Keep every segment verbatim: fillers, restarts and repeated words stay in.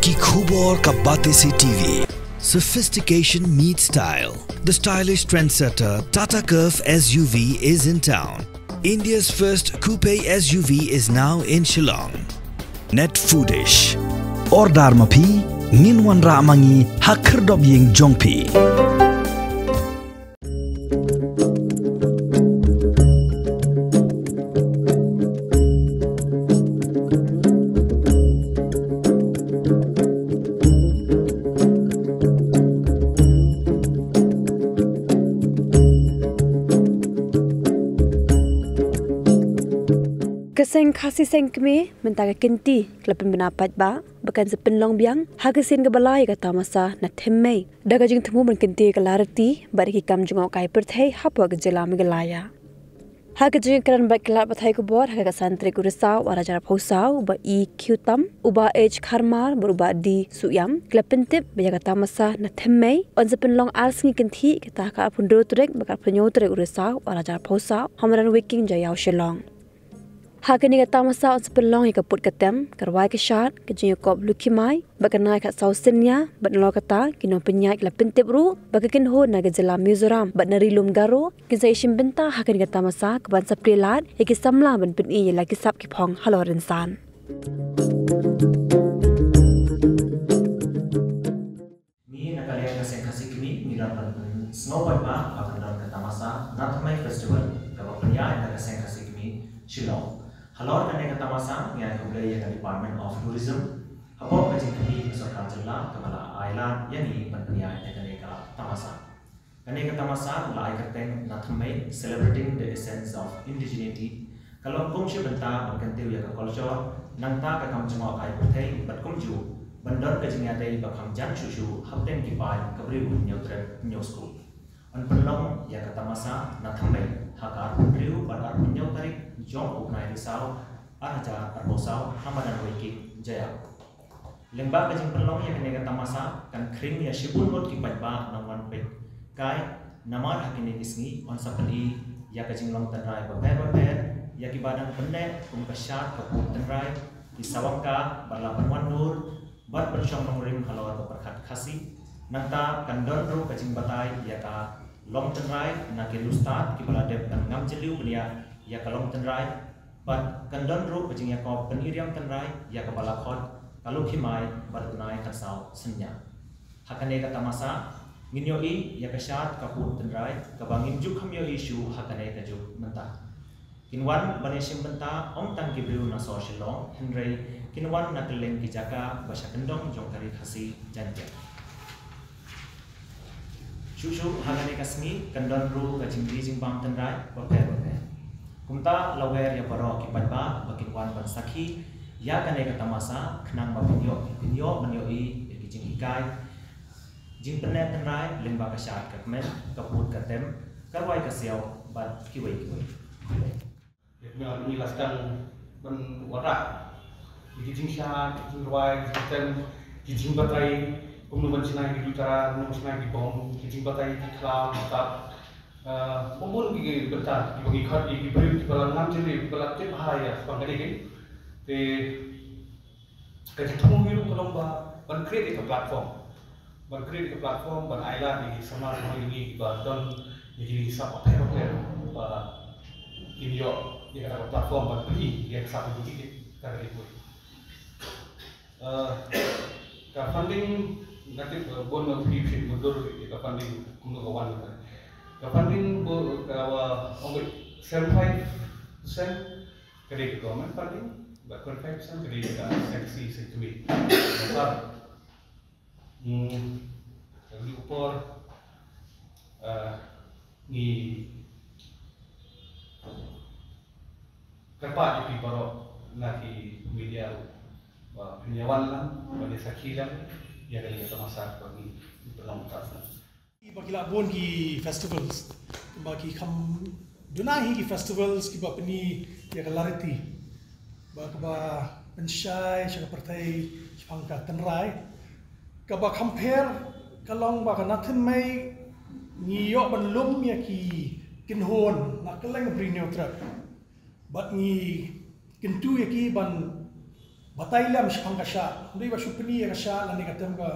Ki khubor ka Batesi T V. Sophistication meets style. The stylish trendsetter Tata Curvv S U V is in town. India's first coupe S U V is now in Shillong. Net Foodish. Order ma phi, ngin wanrah ma ngi ha khyrdop ïing jong phi. Ka seng Khasi Seng Kmie mynta ka kynti ka la pynbna paidbah ba kan sa pynlong biang ha ka sien kaba lai ïa ka tamasa na thim Mei. Da ka jingthmu ban kyntiew ïa ka lariti bad ïa ki kam jngohkai pyrthei hapoh ka jylla Meghalaya. Ha ka jingïakren bad ki lad pathai khubor ha ka khatsan tarik u Risaw arhajar arphew saw, u Bah E Khiew Tam, u Bah H Kharmar bad u Bah D Suhiam ki la pyntip ba ïa ka tamasa na thim Mei yn sa pynlong ar sngi kynthih, kata ha ka arphew hynriew tarik bad ka arphew hynñiew tarik u Risaw arhajar arphew saw ha madan Wiking Jaiaw Shillong. Ha kane ka tamasa yn sa pynlong ïa ka pud ka tem, ka rwai ka shad, ka jingïakop lukhi mai bad ka nai khatsaw synñia, bad nalor kata ki nongpynïaid ki la pyntip ruh ba ka kynhun na ka jylla Mizoram bad na Ri Lum Garo kin sa ïashim bynta ha kane ka tamasa kaban sa plie lad ïa ki samla ban pyni ïa la ki sap ki phong halor rynsan. Ngi na ka liang ka Seng Khasi Kmie ngi don ban pynsngew paidbah ba kan don ka tamasa Nathymmai Festival kaba pynïaid da ka Seng Khasi Kmie Shillong. Halor kane ka tamasa ngi ai khublei ïa ka Department of Tourism hapoh ka jingkyrmen ka sorkar jylla kaba la ai lad ïa ngi ban pynïaid ïa kane ka tamasa. Kane ka tamasa la ai kyrteng Nathymmai, Celebrating the Essence of Indigeneity. Ka long kum shi bynta ban kyntiew ïa ka culture, nangta ka kam jngohkai pyrthei bad kumjuh ban don ka jingïadei ba kham jan shuh shuh hapdeng ki paid ka briew hynñiew trep hynñiew sku. Yn pynlong ïa ka tamasa Nathymmai ha ka arphew hynriew bad arphew hynñiew tarik jong u bnai Risaw arhajar arphew saw ha madan Weiking Jaiaw. Lyngba ka jingpynlong ïa kane ka tamasa kan khring ïa shibun ngut ki paidbah nongwan peitkai, namar ha kine ki sngi yn sa pyni ïa ka jinglong tynrai bapher bapher ïa kiba dang pynneh kum ka shad ka pud tynrai, ki sawang ka bad la pynwandur bad pynshong nongrim halor ka pyrkhat Khasi. Nangta kan don ruh ka jingbatai ïa ka long tynrai na ki riewstad kiba la dep ban ngam jylliew bniah ïa ka long tynrai. Bad kan don ruh ka jingïakop pyni riam tynrai ïa kaba la khot ka lukhi mai bad u nai khatsaw synñia. Ha kane ka tamasa ngin ïohi ïa ka shad ka pud tynrai kaba ngim ju kham ïohi shuh ha kane ka juk mynta. Kin wan ban ïashim bynta ym tang ki briew na sor Shillong hynrei kin wan na kylleng ki jaka ba sha kyndong jong ka ri Khasi Jaiñtia. Shuh shuh ha kane ka sngi kan don ruh ka jingri jingbam tynrai bapher bapher. Kumta la wer ïa baroh ki paidbah ba kin wan ban sakhi ïa kane ka tamasa khnang ba phin ïoh, phin ïoh ban ïohi ïa ki jinghikai jingpynneh tynrai lyngba ka shad ka kmen, ka pud ka tem, ka rwai ka siaw bad kiwei kiwei. Ngi la sdang ban wanrah ïa ki jingshad, ki jingrwai, ki jingtem, ki jingbatai, kumno ban shna ïa ki duitara, kumno ban shna ïa ki bom, ki jingbatai ïa ki khlam, tap. Eh, bun bun ki bynta kiba ngi khot ïa ki briew kiba la ngam jylliew, kiba la tip bha ïa shaphang kane kaei. Te ka jingthmu ngi ruh ka long ba ban create ïa ka platform. Ban create ïa ka platform, ban ai lad ïa ki samla samla ïa ngi kiba don ïa ki sap bapher bapher ba kin ïoh ïa kata ka platform ban pyni ïa ka sap ïa ki, ïa kata ka ri. Eh, ka funding, nga tip, eh, bun na phi phi mutdur ïa ka funding kumno ka wan. Ka funding bun ka, uh, ong seventy-five percent ka dei ka government funding, bad twenty-five percent ka dei ka Seng Khasi Seng Kmie. Namar, hmm, ka dei ka por, eh, ngi kyrpad ïa phi baroh na ki media ruh ba phin ïa wan lang, ban ïa sakhi lang ïa kane ka tamasa ba ngi pynlong mynta sdang. Ba ki la bun ki festivals, ba ki kham duna hi ki festivals kiba pyni ïa ka lariti, ba kaba pynshai sha ka pyrthei shaphang ka tynrai. Kaba kham pher ka long ba ka Nathymmai ngi ïoh ban lum ïa ki kynhun na kylleng ka Bri Hynñiewtrep. Bad ngi kyntu ïa ki ban batai lem shaphang ka shah. Hynrei ba shu pyni ïa ka shah lane ka tem ka,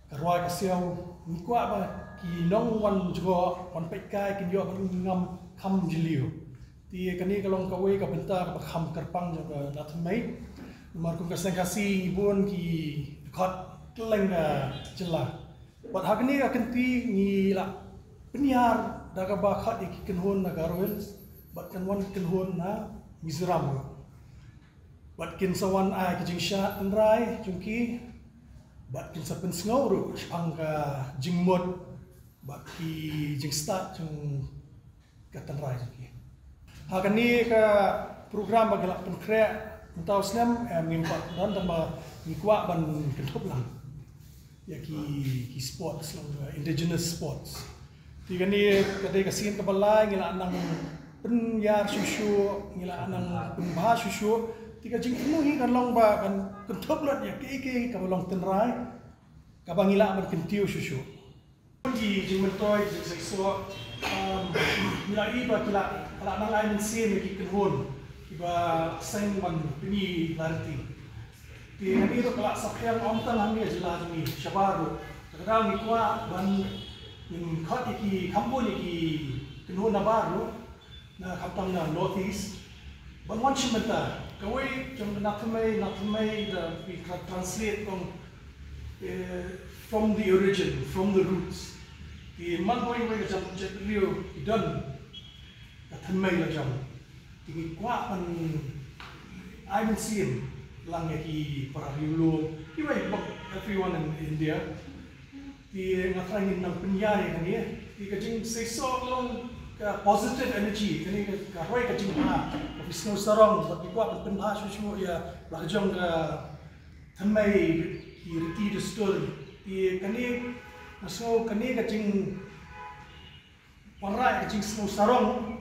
ka rwai ka siaw, ngi kwah ba ki nongwan jngoh, wan peit kai, kin ïoh ban ngam kham jylliew. Te kane ka long kawei ka bynta kaba kham kyrpang jong ka Nathymei. Namar kum ka Seng Khasi ngi bun ki dkhot kylleng ka jylla. Bad ha kane ka kynti ngi la pynïar da kaba khot ïa ki kynhun na Garo Hills bad kan wan kynhun na Mizoram ruh. Bad kin sa wan ai ki jingshad tynrai jong ki bad kin sa pynsngew ruh shaphang ka jingmut bad ki jingstad jong ka tynrai jong ki. Ha kane ka program ba ki la pynkhreh mynta u snem, em, ngim pat don tang ba ngi kwah ban kynthup lang ïa ki, ki sports, long, uh, indigenous sports. Te kane ka dei ka sien kaba lai, ngi la nang pynïar shuh shuh, ngi la nang pynbha shuh shuh. Te ka jingthmu hi kan long ba kan kynthup lut ïa kiei kiei kaba long tynrai, kaba ngi lah ban kyntiew shuh shuh. Ki jingmyntoi, ki jingseisoh, um, ngi la ïohi ba ki la, ka la nang ai mynsiem ïa ki kynhun kiba seng ban pyni la riti. Te hangne ruh ka la saphriang ym tang hangne ha jylla jong ngi, shabar ruh. Te ka daw ngi kwah ban ngin khot ïa ki, kham bun ïa ki kynhun nabar ruh, na khamtam na North East. Ban wan shim bynta, kawei jong ka Nathymei, Nathymei da phi tra-, translate kong, eh, from the origin, from the roots. Te man wei wei ka jaitbynriew ki don ka Thymei la jong. Te ngi kwah ban ai mynsiem lang ïa ki para riewlum, kiwei bad everyone in India. Te nga trai ngin nang pynïar ïa kane. Te ka jingseisoh ka long ka positive energy, kane ka, ka roi ka jingbha. Ka phi sngew sarong, bad phi kwah ban pynbha shuh shuh ïa la ka jong ka Thymei ki riti dustur. Te kane nga sngew kane ka jing wanrah ka jingsngew sarong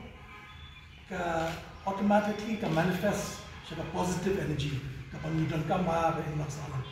ka automatically ka manifest sha ka positive energy kaba ngi donkam ha ka imlang sahlang.